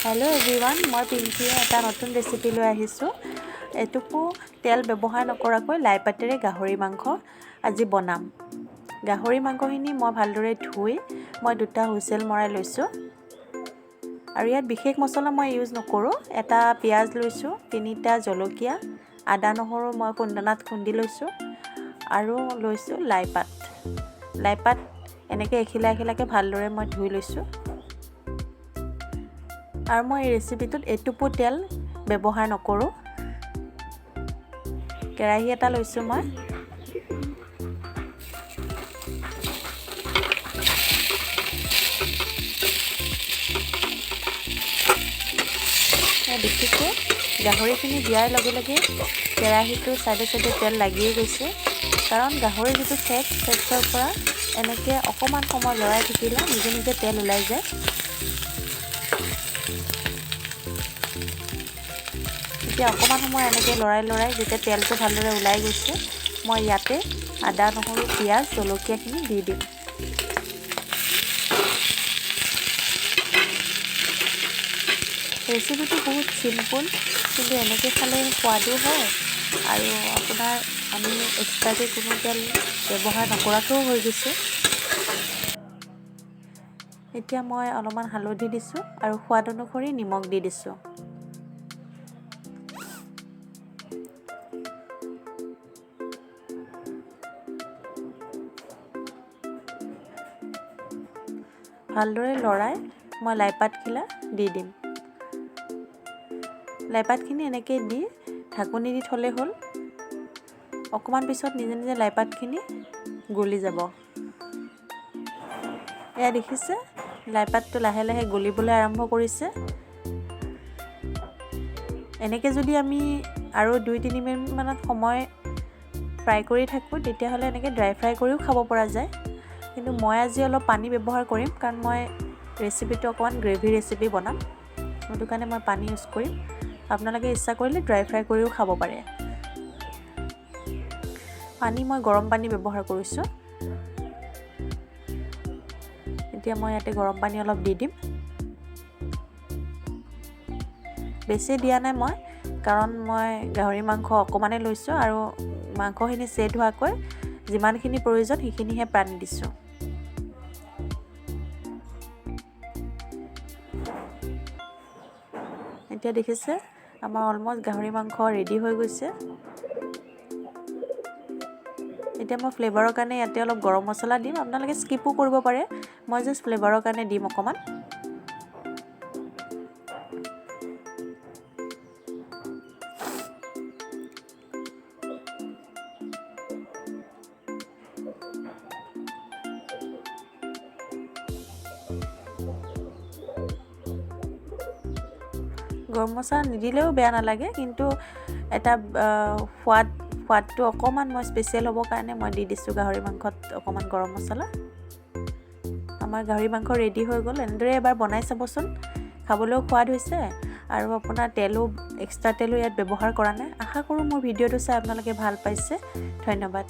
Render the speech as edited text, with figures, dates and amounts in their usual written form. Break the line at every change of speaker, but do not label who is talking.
Hello' everyone, মই পিংকিয়ে এটা নতুন ৰেচিপি লৈ আহিছোঁ। এটুপো তেল ব্যৱহাৰ নকৰাকৈ লাই পাতেৰে গাহৰি মাংস আজি বনাম। গাহৰি মাংসখিনি মই ভালদৰে ধুই মই দুটা হুইচেল মৰাই লৈছোঁ। আৰু ইয়াত বিশেষ মছলা মই ইউজ নকৰোঁ। এটা পিঁয়াজ লৈছোঁ, তিনিটা জলকীয়া, আদা নহৰু মই খুন্দনাত খুন্দি লৈছোঁ আৰু লৈছোঁ লাই পাত। লাই পাত এনেকৈ এখিলা এখিলাকৈ ভালদৰে মই ধুই লৈছোঁ। আৰু মই এই ৰেচিপিটোত এটুপো তেল ব্যৱহাৰ নকৰোঁ। কেৰাহী এটা লৈছোঁ মই। দেখিছে, গাহৰিখিনি দিয়াৰ লগে লগে কেৰাহীটোৰ চাইডে চাইডে তেল লাগিয়ে গৈছে। কাৰণ গাহৰিৰ যিটো ফেট, ফেটছৰ পৰা এনেকৈ অকণমান সময় লৰাই থাকিলে নিজে নিজে তেল ওলাই যায়। এতিয়া অকণমান সময় এনেকৈ লৰাই লৰাই যেতিয়া তেলটো ভালদৰে ওলাই গৈছে, মই ইয়াতে আদা নহৰু পিঁয়াজ জলকীয়াখিনি দি দিম। ৰেচিপিটো বহুত চিম্পুল, কিন্তু এনেকৈ খালে সোৱাদো হয় আৰু আপোনাৰ আমি এক্সট্ৰাকৈ কোনো তেল ব্যৱহাৰ নকৰাকৈও হৈ গৈছে। এতিয়া মই অলপমান হালধি দিছোঁ আৰু সোৱাদ অনুসৰি নিমখ দি দিছোঁ। ভালদৰে লৰাই মই লাইপাতখিলা দি দিম। লাইপাতখিনি এনেকৈ দি ঢাকনি দি থ'লে হ'ল। অকণমান পিছত নিজে নিজে লাইপাতখিনি গলি যাব। এয়া দেখিছে, লাইপাতটো লাহে লাহে গলিবলৈ আৰম্ভ কৰিছে। এনেকৈ যদি আমি আৰু 2-3 মিনিটমানত সময় ফ্ৰাই কৰি থাকোঁ, তেতিয়াহ'লে এনেকৈ ড্ৰাই ফ্ৰাই কৰিও খাব পৰা যায়। কিন্তু মই আজি অলপ পানী ব্যৱহাৰ কৰিম, কাৰণ মই ৰেচিপিটো অকণমান গ্ৰেভি ৰেচিপি বনাম, সেইটো কাৰণে মই পানী ইউজ কৰিম। আপোনালোকে ইচ্ছা কৰিলে ড্ৰাই ফ্ৰাই কৰিও খাব পাৰে। পানী মই গৰম পানী ব্যৱহাৰ কৰিছোঁ। এতিয়া মই ইয়াতে গৰম পানী অলপ দি দিম। বেছি দিয়া নাই মই, কাৰণ মই গাহৰি মাংস অকণমানে লৈছোঁ আৰু মাংসখিনি ছেট হোৱাকৈ যিমানখিনি প্ৰয়োজন সেইখিনিহে পানী দিছোঁ। এতিয়া দেখিছে, আমাৰ অলমষ্ট গাহৰি মাংস ৰেডি হৈ গৈছে। এতিয়া মই ফ্লেভাৰৰ কাৰণে ইয়াতে অলপ গৰম মছলা দিম। আপোনালোকে স্কিপো কৰিব পাৰে, মই জাষ্ট ফ্লেভাৰৰ কাৰণে দিম অকণমান। গৰম মছলা নিদিলেও বেয়া নালাগে, কিন্তু এটা সোৱাদটো অকণমান মই স্পেচিয়েল হ'বৰ কাৰণে মই দি দিছোঁ গাহৰি মাংসত অকণমান গৰম মছলা। আমাৰ গাহৰি মাংস ৰেডি হৈ গ'ল। এনেদৰে এবাৰ বনাই চাবচোন, খাবলৈও সোৱাদ হৈছে আৰু আপোনাৰ তেলো এক্সট্ৰা তেলো ইয়াত ব্যৱহাৰ কৰা নাই। আশা কৰোঁ মোৰ ভিডিঅ'টো চাই আপোনালোকে ভাল পাইছে। ধন্যবাদ।